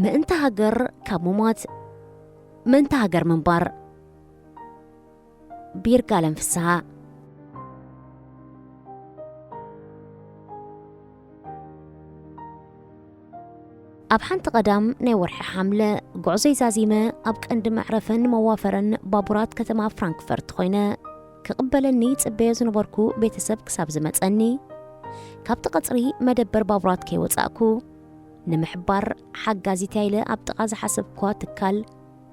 ምእንቲ ሃገር ካብ ምሞት፣ ምእንቲ ሃገር ምንባር። ብይርጋለም ፍስሃ። ኣብ ሓንቲ ቀዳም ናይ ወርሒ ሓምለ፣ ጉዕዞይ ዛዚመ ኣብ ቀንዲ መዕረፍን መዋፈርን ባቡራት ከተማ ፍራንክፈርት ኮይነ፣ ክቕበለኒ ጽበዮ ዝነበርኩ ቤተሰብ ክሳብ ዝመጸኒ፣ ካብቲ ቀጽሪ መደበር ባቡራት ከይወጻእኩ፣ ንምሕባር ሓጋዚት ኢለ ኣብ ጥቓ ዝሓሰብኳ ትካል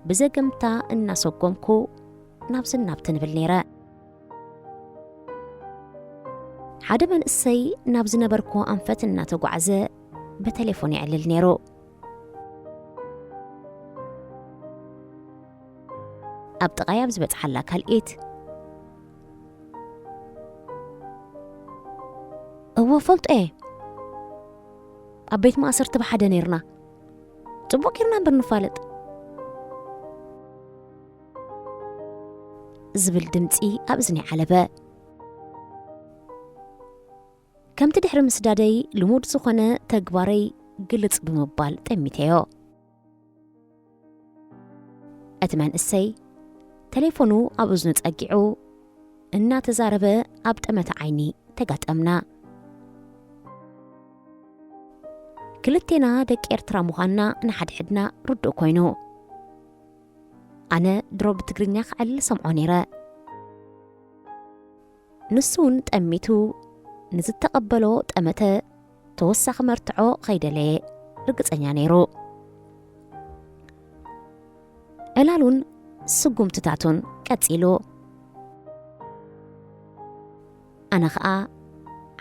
ብዘገምታ እናሰጎምኩ ናብዝን ናብትን እብል ነይረ። ሓደ መንእሰይ ናብ ዝነበርኩ ኣንፈት እናተጓዕዘ ብቴሌፎን የዕልል ነይሩ። ኣብ ጥቓይ ኣብ ዝበጽሓላ ካልኢት፣ "እወ፣ ፈልጦ እየ። ኣብ ቤት ማእሰርቲ ብሓደ ነይርና። ጽቡቕ ጌርና እምበር ንፋለጥ" ዝብል ድምጺ ኣብ እዝኒ ዓለበ። ከምቲ ድሕሪ ምስዳደይ ልሙድ ዝኾነ ተግባረይ ግልጽ ብምባል ጠሚተዮ። እቲ መንእሰይ ተሌፎኑ ኣብ እዝኑ ጸጊዑ እናተዛረበ ኣብ ጠመተ ዓይኒ ተጋጠምና። ክልቴና ደቂ ኤርትራ ምዃንና ንሓድሕድና ርዱእ ኮይኑ። ኣነ ድሮ ብትግርኛ ክዕልል ሰምዖ ነይረ። ንሱ እውን ጠሚቱ ንዝተቐበሎ ጠመተ ተወሳኺ መርትዖ ከይደለየ ርግጸኛ ነይሩ። ዕላሉን ስጉምትታቱን ቀጺሉ። ኣነ ኸኣ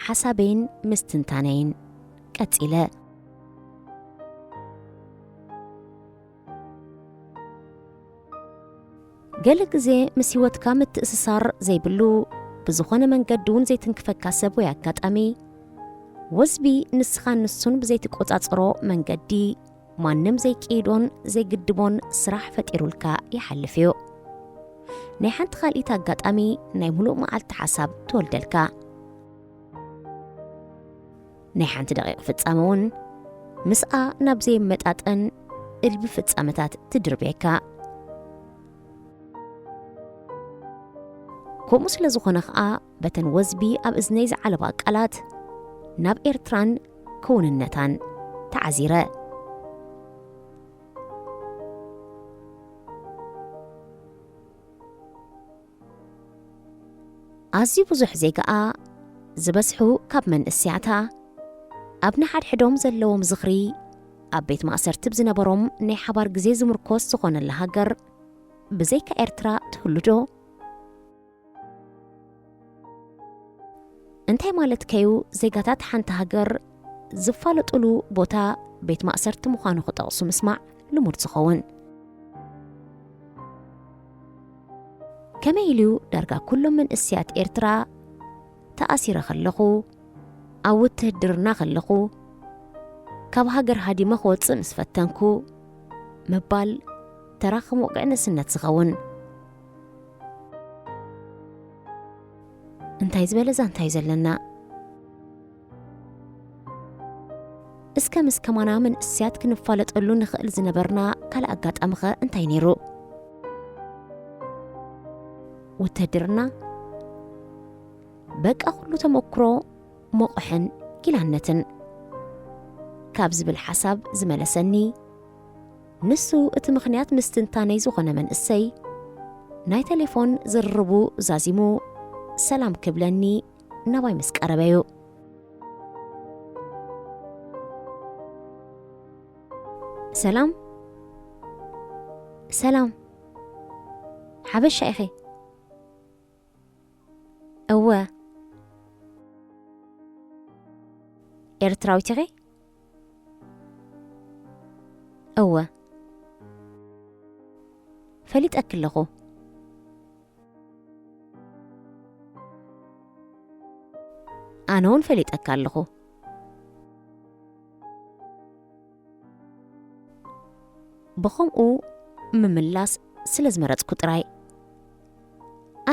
ሓሳበይን ምስትንታነይን ቀጺለ። ገለ ግዜ ምስ ህይወትካ ምትእስሳር ዘይብሉ፣ ብዝኾነ መንገዲ እውን ዘይትንክፈካ ሰብ ወይ ኣጋጣሚ፣ ወዝቢ ንስኻን ንሱን ብዘይትቆጻጸሮ መንገዲ፣ ማንም ዘይቅይዶን ዘይግድቦን ስራሕ ፈጢሩልካ ይሓልፍ እዩ። ናይ ሓንቲ ካልኢት ኣጋጣሚ ናይ ምሉእ መዓልቲ ሓሳብ ትወልደልካ። ናይ ሓንቲ ደቂቕ ፍጻመ እውን ምስኣ ናብ ዘይመጣጠን እልቢ ፍጻመታት ትድርብየካ። ከምኡ ስለ ዝኾነ ኸኣ፣ በተን ወዝቢ ኣብ እዝነይ ዝዓለባ ቃላት፣ ናብ ኤርትራን ክውንነታን ተዓዚረ። ኣዝዩ ብዙሕ ዜጋኣ ዝበዝሑ ካብ መንእስያታ ኣብ ንሓድሕዶም ዘለዎም ዝኽሪ ኣብ ቤት ማእሰርቲ ብዝነበሮም ናይ ሓባር ግዜ ዝምርኮስ ዝኾነላ ሃገር ብዘይካ ኤርትራ ትህሉ ዶ? እንታይ ማለት ከዩ ዜጋታት ሓንቲ ሃገር ዝፋለጡሉ ቦታ ቤት ማእሰርቲ ምዃኑ ክጠቕሱ ምስማዕ ልሙድ ዝኸውን? ከመይ ኢሉ ዳርጋ ኩሎም መንእስያት ኤርትራ ተኣሲረ ከለኹ፣ ኣብ ውትህድርና ከለኹ፣ ካብ ሃገር ሃዲመ ክወጽእ ምስ ፈተንኩ ምባል ተራ ከም ወግዒ ንእስነት ዝኸውን። እንታይ ዝበለ ዛንታ እዩ ዘለና? እስከ ምስ ከማና መንእስያት ክንፋለጠሉ ንኽእል ዝነበርና ካልእ ኣጋጣሚ ኸ እንታይ ነይሩ? ውትህድርና በቃ ኩሉ ተመክሮ ሞቕሕን ጊላነትን ካብ ዝብል ሓሳብ ዝመለሰኒ፣ ንሱ እቲ ምኽንያት ምስትንታነይ ዝኾነ መንእሰይ፣ ናይ ቴሌፎን ዝርርቡ ዛዚሙ ሰላም ክብለኒ ናባይ ምስ ቀረበ እዩ። "ሰላም፣ ሰላም፣ ሓበሻ ኢኺ?" "እወ." "ኤርትራዊት ኢኺ?" "እወ። ፈሊጠኪ ኣለኹ?" "ኣነ እውን ፈሊጠኪ ኣለኹ." ብኸምኡ ምምላስ ስለ ዝመረጽኩ ጥራይ፣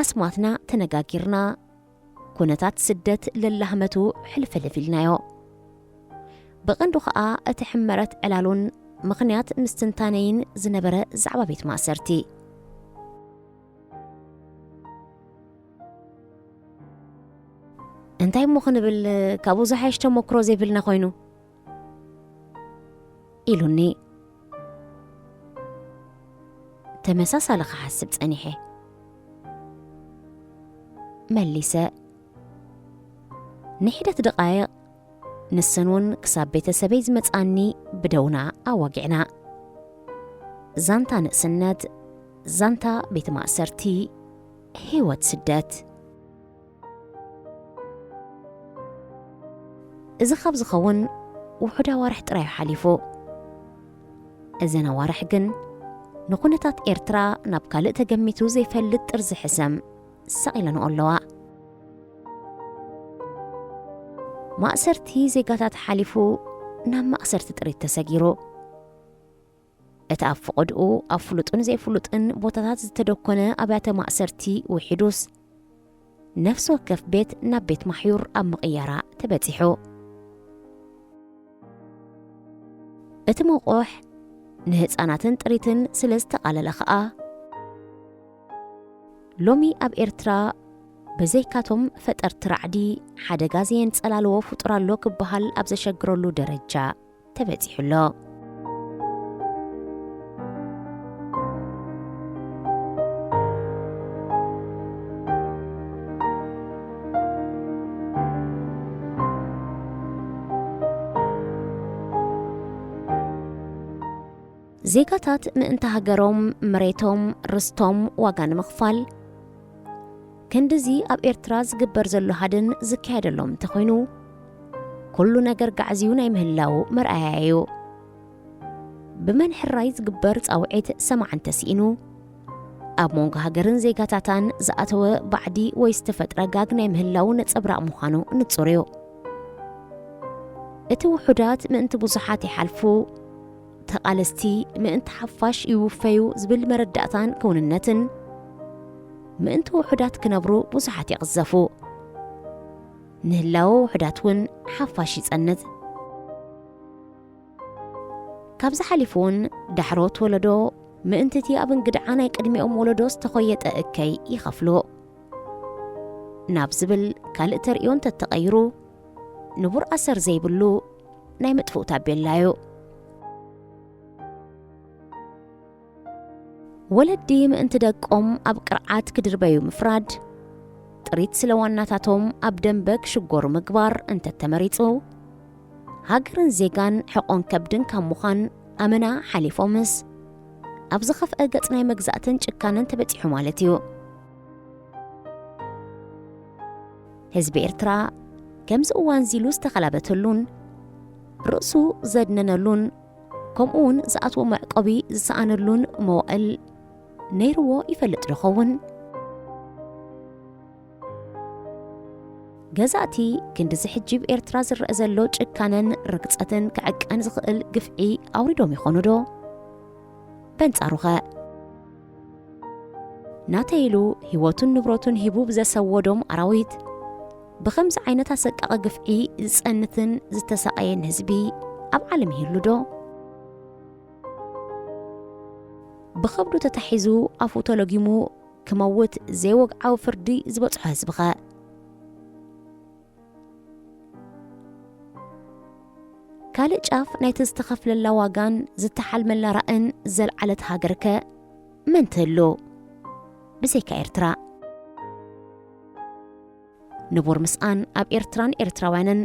ኣስማትና ተነጋጊርና፣ ኩነታት ስደት ለላህመቱ ሕልፍልፍ ኢልናዮ። ብቐንዱ ኸኣ እቲ ሕመረት ዕላሉን ምኽንያት ምስትንታነይን ዝነበረ ዛዕባ ቤት ማእሰርቲ። እንታይ እሞ ክንብል፣ ካብኡ ዝሓይሽ ተመክሮ ዘይብልና ኮይኑ? ኢሉኒ። ተመሳሳሊ ክሓስብ ጸኒሐ። መሊሰ። ንሒደት ደቓይቕ ንሰን እውን ክሳብ ቤተሰበይ ዝመጽኣኒ ብደውና ኣዋጊዕና። ዛንታ ንእስነት፣ ዛንታ ቤት ማእሰርቲ፣ ህይወት ስደት። እዚ ካብ ዝኸውን ውሑድ ኣዋርሕ ጥራይ ሓሊፉ። እዘን ኣዋርሕ ግን ንኹነታት ኤርትራ ናብ ካልእ ተገሚቱ ዘይፈልጥ ጥርዚ ሕሰም ሰቒለንኦ ኣለዋ። ማእሰርቲ ዜጋታት ሓሊፉ ናብ ማእሰርቲ ጥሪት ተሰጊሩ። እቲ ኣብ ፈቐድኡ ኣብ ፍሉጥን ዘይፍሉጥን ቦታታት ዝተደኮነ ኣብያተ ማእሰርቲ ውሒዱስ፣ ነፍሲ ወከፍ ቤት ናብ ቤት ማሕዩር ኣብ ምቕያራ ተበጺሑ። እቲ መቑሕ ንህጻናትን ጥሪትን ስለ ዝተቓለለ ኸኣ፣ ሎሚ ኣብ ኤርትራ ብዘይካቶም ፈጠርቲ ራዕዲ ሓደጋ ዘየንጸላለዎ ፍጡር ኣሎ ክበሃል ኣብ ዘሸግረሉ ደረጃ ተበጺሑ ኣሎ። ዜጋታት ምእንቲ ሃገሮም፣ መሬቶም፣ ርስቶም ዋጋ ንምኽፋል፣ ክንድዚ ኣብ ኤርትራ ዝግበር ዘሎ ሃድን ዝካየደሎም እንተኾይኑ፣ ኩሉ ነገር ጋዕዝዩ ናይ ምህላው መርኣያ እዩ። ብመን ሕራይ ዝግበር ጻውዒት ሰማዕ እንተስኢኑ፣ ኣብ መንጎ ሃገርን ዜጋታታን ዝኣተወ ባዕዲ ወይ ዝተፈጥረ ጋግ ናይ ምህላው ነጸብራቕ ምዃኑ ንጹር እዩ። እቲ ውሑዳት ምእንቲ ብዙሓት ይሓልፉ፣ ተቓለስቲ ምእንቲ ሓፋሽ ይውፈዩ ዝብል መረዳእታን ክውንነትን፣ ምእንቲ ውሑዳት ክነብሩ ብዙሓት ይቕዘፉ። ንህላወ ውሑዳት እውን ሓፋሽ ይጸንት። ካብዚ ሓሊፉ እውን ዳሕሮት ወለዶ ምእንቲ እቲ ኣብ እንግድዓ ናይ ቅድሚኦም ወለዶ ዝተኾየጠ እከይ ይኸፍሉ። ናብ ዝብል ካልእ ተርእዮ እንተተቐይሩ፣ ንቡር ኣሰር ዘይብሉ ናይ መጥፍኡ ታቤላ እዩ። ወለዲ ምእንቲ ደቆም ኣብ ቅርዓት ክድርበዩ ምፍራድ፣ ጥሪት ስለ ዋናታቶም ኣብ ደንበ ክሽጎሩ ምግባር እንተተመሪጹ፣ ሃገርን ዜጋን ሕቖን ከብድን ካብ ምዃን ኣመና ሓሊፎምስ፣ ኣብ ዝኸፍአ ገጽ ናይ መግዛእትን ጭካነን ተበጺሑ ማለት እዩ። ህዝቢ ኤርትራ ከምዚ እዋን ዚሉ ዝተኸላበተሉን ርእሱ ዘድነነሉን፣ ከምኡ እውን ዝኣትዎ መዕቆቢ ዝሰኣነሉን መዋእል ነይርዎ ይፈልጥ ዶ ኸውን? ገዛእቲ ክንድዚ ሕጂ ብኤርትራ ዝረአ ዘሎ ጭካነን ርግጸትን ክዕቀን ዝኽእል ግፍዒ ኣውሪዶም ይኾኑ ዶ? በንጻሩኸ? ናተይ ኢሉ ህይወቱን ንብረቱን ሂቡ ብዘሰወዶም ኣራዊት፣ ብኸምዚ ዓይነት ኣሰቃቒ ግፍዒ ዝጸንትን ዝተሳቐየን ህዝቢ ኣብ ዓለም ይህሉ ዶ? ብኸብዱ ተታሒዙ ኣፉ ተለጊሙ ክመውት ዘይወግዓዊ ፍርዲ ዝበጽሖ ህዝብኸ? ካልእ ጫፍ ናይቲ ዝተኸፍለላ ዋጋን ዝተሓልመላ ራእን ዘልዓለት ሃገርከ መን ትህሉ? ብዘይካ ኤርትራ። ንቡር ምስኣን ኣብ ኤርትራን ኤርትራውያንን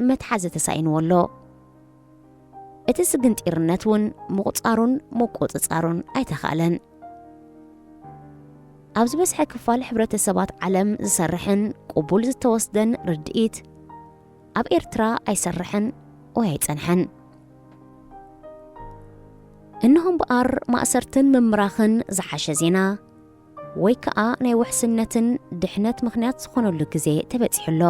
መትሓዚ ተሳኢንዎ ኣሎ። እቲ ስግንጢርነት እውን ምቑጻሩን ምቁጽጻሩን ኣይተኻእለን። ኣብ ዝበዝሐ ክፋል ሕብረተሰባት ዓለም ዝሰርሕን ቅቡል ዝተወስደን ርድኢት ኣብ ኤርትራ ኣይሰርሕን ወይ ኣይጸንሐን። እንሆ እምበኣር ማእሰርትን ምምራኽን ዝሓሸ ዜና ወይ ከኣ ናይ ውሕስነትን ድሕነት ምኽንያት ዝኾነሉ ግዜ ተበጺሑ ኣሎ።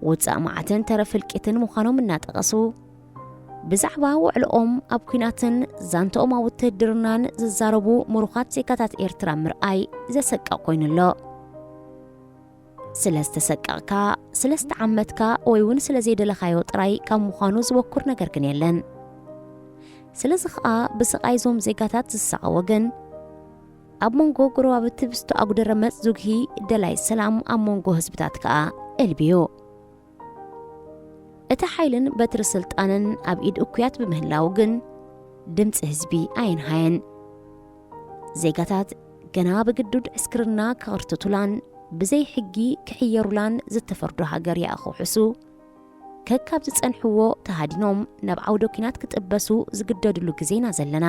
ውጻእ መዓትን ተረፍ ህልቂትን ምዃኖም እናጠቐሱ፣ ብዛዕባ ውዕልኦም ኣብ ኲናትን ዛንትኦም ኣብ ውትህድርናን ዝዛረቡ ምሩኻት ዜጋታት ኤርትራ ምርኣይ ዘሰቅቕ ኮይኑ ኣሎ። ስለ ዝተሰቀቕካ፣ ስለ ዝተዓመትካ ወይ እውን ስለ ዘይደለኻዮ ጥራይ ካብ ምዃኑ ዝበኩር ነገር ግን የለን። ስለዚ ኸኣ ብስቓይ እዞም ዜጋታት ዝሳቐ ወገን፣ ኣብ መንጎ ጎረባብቲ ብዝተኣጉደረ መጽ ዙግሂ ደላይ ሰላም ኣብ መንጎ ህዝብታት ከኣ እልብዩ። እቲ ሓይልን በትሪ ስልጣንን ኣብ ኢድ እኩያት ብምህላው ግን ድምጺ ህዝቢ ኣየንሃየን። ዜጋታት ገና ብግዱድ ዕስክርና ክቕርትቱላን ብዘይ ሕጊ ክሕየሩላን ዝተፈርዶ ሃገር ይኣኹሕሱ ከካብ ዝጸንሕዎ ተሃዲኖም ናብ ዓውደ ኲናት ክጥበሱ ዝግደድሉ ግዜና ዘለና።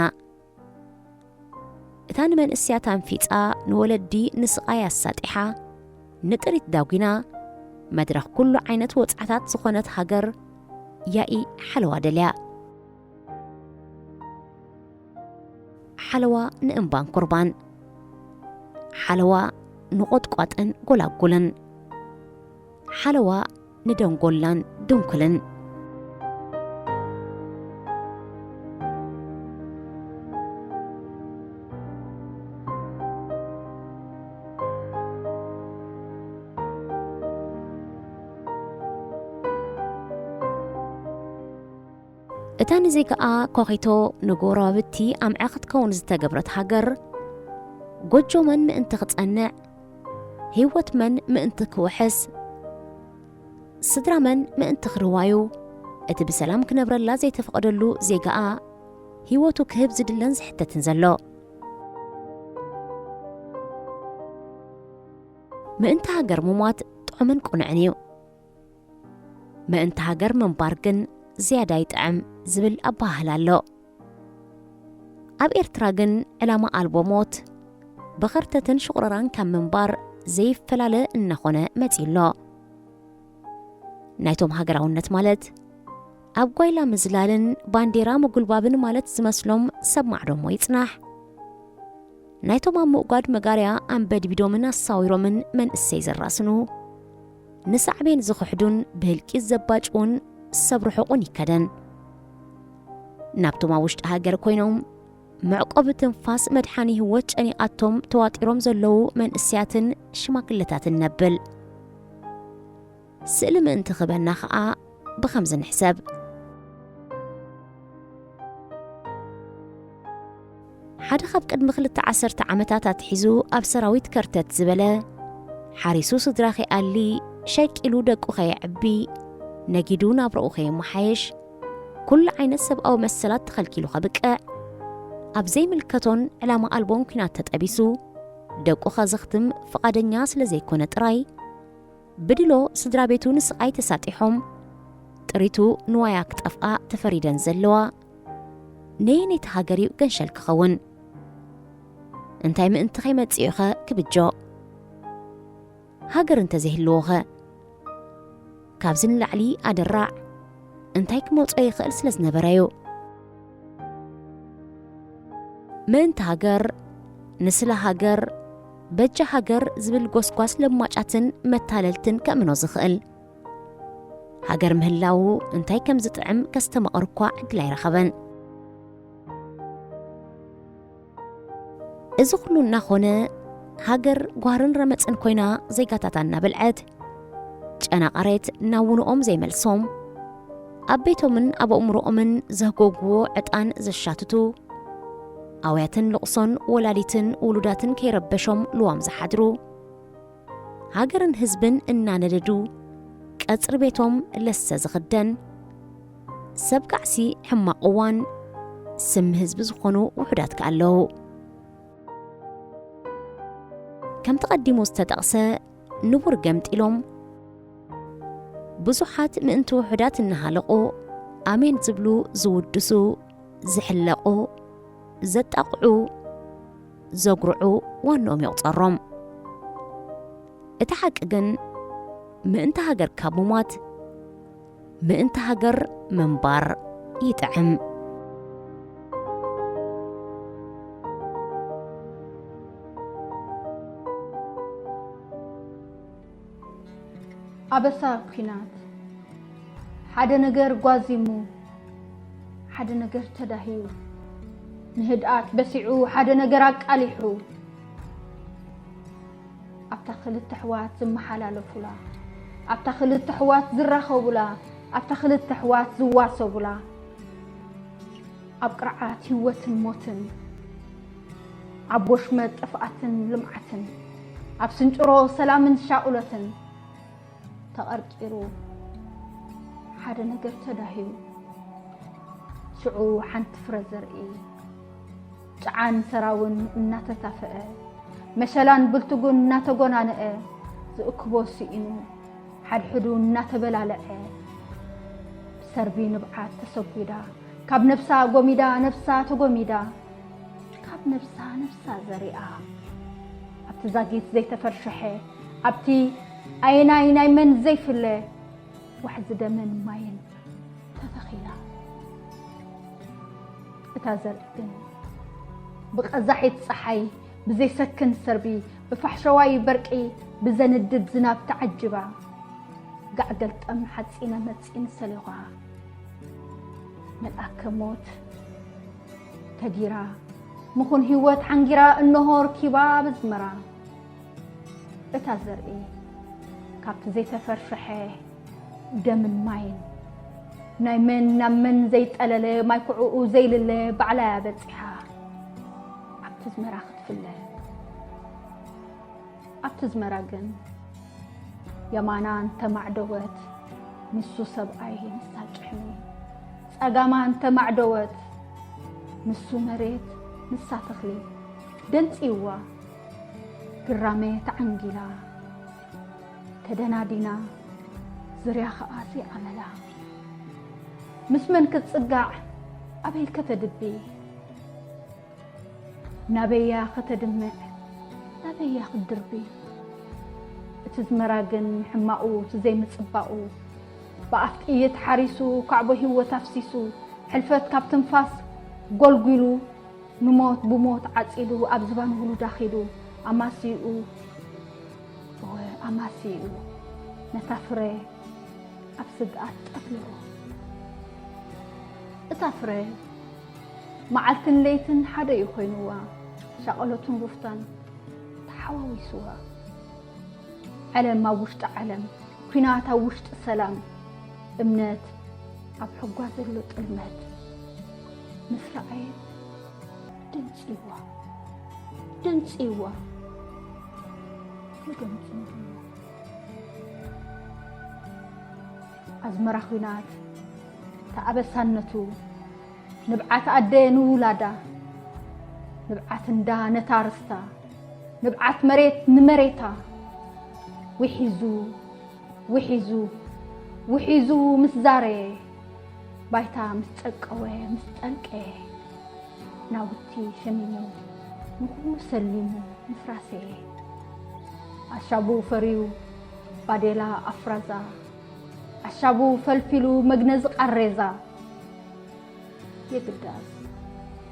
እታ ንመንእስያት ኣንፊጻ ንወለዲ ንስቓይ ኣሳጢሓ ንጥሪት ዳጒና መድረኽ ኩሉ ዓይነት ወጽዓታት ዝኾነት ሃገር ያኢ ሓለዋ ደልያ። ሓለዋ ንእምባን ኩርባን፣ ሓለዋ ንቖጥቋጥን ጎላጉልን፣ ሓለዋ ንደንጎላን ድንኩልን። እታ ንዜጋኣ ኳኺቶ ንጎረባብቲ ኣምዐ ክትከውን ዝተገብረት ሃገር፣ ጎጆ መን ምእንቲ ክጸንዕ፣ ህይወት መን ምእንቲ ክውሕስ፣ ስድራ መን ምእንቲ ክርዋዩ፣ እቲ ብሰላም ክነብረላ ዘይተፈቐደሉ ዜጋኣ ህይወቱ ክህብ ዝድለን ዝሕተትን ዘሎ። ምእንቲ ሃገር ምሟት ጥዑምን ቅኑዕን እዩ። ምእንቲ ሃገር ምንባር ግን ዝያዳ ይጥዕም ዝብል ኣበሃህላ ኣሎ። ኣብ ኤርትራ ግን ዕላማ ኣልቦ ሞት ብኸርተትን ሽቑረራን ካብ ምንባር ዘይፈላለ እናኾነ መጺኡ ኣሎ። ናይቶም ሃገራውነት ማለት ኣብ ጓይላ ምዝላልን ባንዴራ ምጉልባብን ማለት ዝመስሎም ሰብ ማዕዶሞ ይጽናሕ። ናይቶም ኣብ ምእጓድ መጋርያ ኣንበድቢዶምን ኣሳዊሮምን መንእሰይ ዘራስኑ፣ ንሳዕቤን ዝኽሕዱን ብህልቂት ዘባጭውን ሰብ ርሑቑን ይከደን። ናብቶም ኣብ ውሽጢ ሃገር ኮይኖም መዕቆቢ ትንፋስ መድሓኒ ህይወት ጨኒቓቶም ተዋጢሮም ዘለዉ መንእሰያትን ሽማግለታትን ነብል። ስእሊ ምእንቲ ክበና ኸኣ ብኸምዚ ንሕሰብ። ሓደ ካብ ቅድሚ ክልተ ዓሰርተ ዓመታት ኣትሒዙ ኣብ ሰራዊት ከርተት ዝበለ፣ ሓሪሱ ስድራ ከይኣሊ፣ ሸቂሉ ደቁ ከየዕቢ፣ ነጊዱ ናብራኡ ከየመሓየሽ፣ ኩሉ ዓይነት ሰብኣዊ መሰላት ተኸልኪሉ ከብቅዕ፣ ኣብ ዘይምልከቶን ዕላማ ኣልቦን ኲናት ተጠቢሱ፣ ደቁ ከዘኽትም ፍቓደኛ ስለ ዘይኮነ ጥራይ፣ ብድሎ ስድራ ቤቱ ንስቓይ ተሳጢሖም፣ ጥሪቱ ንዋያ ክጠፍኣ ተፈሪደን ዘለዋ፣ ነየነይቲ ሃገር እዩ ገንሸል ክኸውን? እንታይ ምእንቲ ከይመጽእዩኸ ክብጆ? ሃገር እንተዘይህልዎኸ? ካብዚ ንላዕሊ ኣደራዕ እንታይ ክመጾ ይኽእል ስለ ዝነበረዩ? ምእንቲ ሃገር፣ ንስለ ሃገር፣ በጃ ሃገር ዝብል ጎስጓስ ለማጫትን መታለልትን ከእምኖ ዝኽእል። ሃገር ምህላዉ እንታይ ከም ዝጥዕም ከስተማቕር እኳ ዕድል ኣይረኸበን። እዚ ኩሉ እናኾነ፣ ሃገር ጓህርን ረመጽን ኮይና ዜጋታታ እናበልዐት፣ ጨና ቃሬት ናብ ውንኦም ዘይመልሶም፣ ኣብ ቤቶምን ኣብ ኣእምሮኦምን ዘህጎግዎ ዕጣን ዘሻትቱ፣ ኣውያትን ልቕሶን ወላዲትን ውሉዳትን ከይረበሾም ልዋም ዝሓድሩ፣ ሃገርን ህዝብን እናነደዱ ቀጽሪ ቤቶም ለሰ ዝኽደን፣ ሰብ ቃዕሲ ሕማቕ እዋን ስም ህዝቢ ዝኾኑ ውሑዳት ከኣ ኣለዉ። ከምቲ ቀዲሙ ዝተጠቕሰ ንቡር ገምጢሎም፣ ብዙሓት ምእንቲ ውሑዳት እናሃለቑ ኣሜን ዝብሉ፣ ዝውድሱ፣ ዝሕለቑ፣ ዘጣቕዑ፣ ዘጉርዑ ዋንኦም ይቑጸሮም። እቲ ሓቂ ግን ምእንቲ ሃገር ካብ ምሟት ምእንቲ ሃገር ምንባር ይጥዕም። ኣበሳ ኲናት። ሓደ ነገር ጓዚሙ፣ ሓደ ነገር ተዳህዩ፣ ንህድኣት በሲዑ፣ ሓደ ነገር ኣቃሊሑ፣ ኣብታ ክልተ ኣሕዋት ዝመሓላለፉላ፣ ኣብታ ክልተ ኣሕዋት ዝራኸቡላ፣ ኣብታ ክልተ ኣሕዋት ዝዋሰቡላ፣ ኣብ ቅርዓት ህይወትን ሞትን፣ ኣብ ወሽመጥ ጥፍኣትን ልምዓትን፣ ኣብ ስንጭሮ ሰላምን ሻቕሎትን ተቐርቂሩ ሓደ ነገር ተዳህዩ። ሽዑ ሓንቲ ፍረ ዘርኢ ጨዓን ሰራውን እናተታፈአ፣ መሸላን ብልትጉን እናተጎናነአ፣ ዝእክቦ ስኢኑ፣ ሓድሕዱ እናተበላለዐ፣ ብሰርቢ ንብዓት ተሰጒዳ፣ ካብ ነብሳ ጎሚዳ፣ ነብሳ ተጎሚዳ፣ ካብ ነብሳ ነብሳ ዘሪኣ፣ ኣብቲ ዛጊት ዘይተፈርሸሐ፣ ኣብቲ ኣየናይ ናይ መን ዘይፍለ፣ ዋሕዚ ደምን ማይን ተተኺላ። እታ ዘርኢ ግን ብቐዛሒት ጸሓይ፣ ብዘይሰክን ሰርቢ፣ ብፋሕሸዋይ በርቂ፣ ብዘንድድ ዝናብ ተዓጅባ፣ ጋዕ ገልጠም ሓጺነ መጺን ሰሊዃ፣ መልኣከ ሞት ተጊራ፣ ምኹን ህይወት ሓንጊራ፣ እንሆ ርኪባ በዝመራ። እታ ዘርኢ ካብቲ ዘይተፈርሸሐ ደምን ማይን፣ ናይ መን ናብ መን ዘይጠለለ፣ ማይ ኩዕኡ ዘይልለ፣ ባዕላያ በጺሓ ኣብቲ ዝመራ ክትፍለ። ኣብቲ ዝመራ ግን የማና እንተማዕደወት፣ ንሱ ሰብኣይ፣ ንሳ ጭሕሚ። ጸጋማ እንተማዕደወት፣ ንሱ መሬት፣ ንሳ ተኽሊ። ደንጽይዋ፣ ግራመ ተዓንጊላ፣ ተደናዲና፣ ዙርያ ኸኣ ዘይዓመላ። ምስ መን ክትጽጋዕ፣ ኣበይ ከተድቢ? ናበያ ከተድምዕ፣ ናበያ ክትድርቢ? እቲ ዝመራ ግን ሕማቑ፣ እቲ ዘይምጽባቑ፣ ብኣፍ ጥይት ሓሪሱ፣ ካዕቦ ህይወት ኣፍሲሱ፣ ሕልፈት ካብ ትንፋስ ጎልጒሉ፣ ንሞት ብሞት ዓጺዱ፣ ኣብ ዝባን ውሉድ ኣኺሉ፣ ኣማሲኡ፣ እወ፣ ኣማሲኡ፣ ነታ ፍረ ኣብ ስግኣት ጠፍሊቑ። እታ ፍረ መዓልትን ለይትን ሓደ እዩ ኮይንዋ፣ ሻቐሎትን ሩፍታን ተሓዋዊስዋ። ዓለም ኣብ ውሽጢ ዓለም፣ ኲናት ኣብ ውሽጢ ሰላም፣ እምነት ኣብ ሕጓ ዘሎ ጥልመት ምስ ረኣየት፣ ደንጽይዋ፣ ደንጽይዋ፣ ንገምጽ ንብሎ። ኣዝመራ ኲናት ተኣበሳነቱ፣ ንብዓት ኣደ ንውላዳ፣ ንብዓት እንዳ ነታ ርስታ፣ ንብዓት መሬት ንመሬታ፣ ውሒዙ፣ ውሒዙ፣ ውሒዙ ምስ ዛረየ፣ ባይታ ምስ ጨቀወ፣ ምስ ጠልቀየ፣ ናውቲ ሸሚሙ፣ ንኹሉ ሰሊሙ፣ ምፍራሰ። ኣሻቡ ፈርዩ፣ ባዴላ ኣፍራዛ፣ ኣሻቡ ፈልፊሉ፣ መግነዚ ቃሬዛ። የግዳስ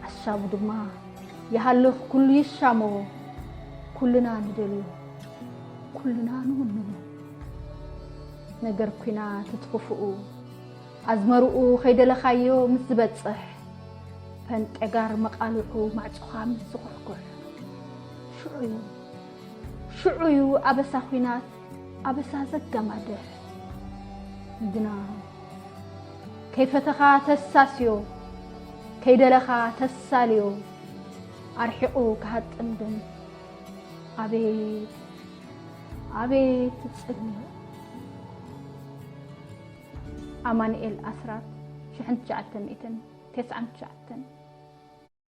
ኣሻቡ ድማ ይሃልኽ፣ ኩሉ ይሻሞ፣ ኩልና ንደልዮ፣ ኩልና ንውንኖ። ነገር ኲናት እቲ ክፉኡ፣ ኣዝመርኡ ከይደለኻዮ ምስ ዝበጽሕ፣ ፈንጠጋር መቓልዑ ማዕጾኻ ምስ ዝኹሕኩሕ፣ ሽዑ እዩ፣ ሽዑ እዩ ኣበሳ ኲናት ኣበሳ ዘጋማድሕ። ግና ከይፈተኻ ተሳስዮ፣ ከይደለኻ ተሳልዮ፣ ኣርሒቑ ክሃጥም ግን ኣቤት፣ ኣቤት ትጽልዮ። ኣማኑኤል ኣስራት፣ ሽሕን ትሽዓተ ሚእትን ተስዓን ትሽዓተን።